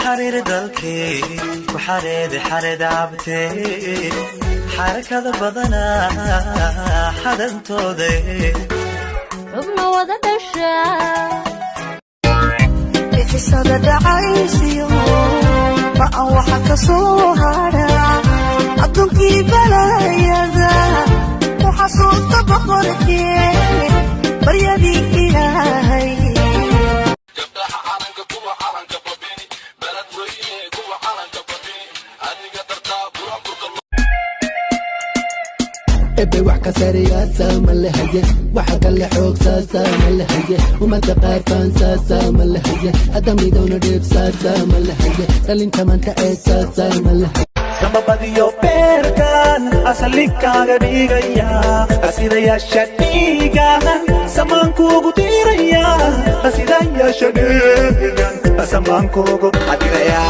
Xariir dalkii ku xareedi, xareed cabtee, xarakada badanaa xadantooda. Xubno wada dhasha. Bixisada dhacaysiyo ba'an waxa ka soo hadha adduunkii balaayada ku xasuusta boqorkee baryadii Ilaahay. Gabdhaha calanka, kuwa calanka babini, balad weyne kuwa calanka babini, adiga dartaa buraanburka. Ebe wax ka sareyaasa ma lehaye, waxa kale xoog saasa ma lehaye, ummadda qaar faan saasa ma lehaye, hadda midowna dheeb saasa ma lehaye, dhalinta maanta eed saasa ma lehaye. Samabadiyo beerkan asaligkaaga dhigaya, sidayaasha dhiigan samaankuugu diraya, sidayaasha dhiigan samaankuugu adiraya.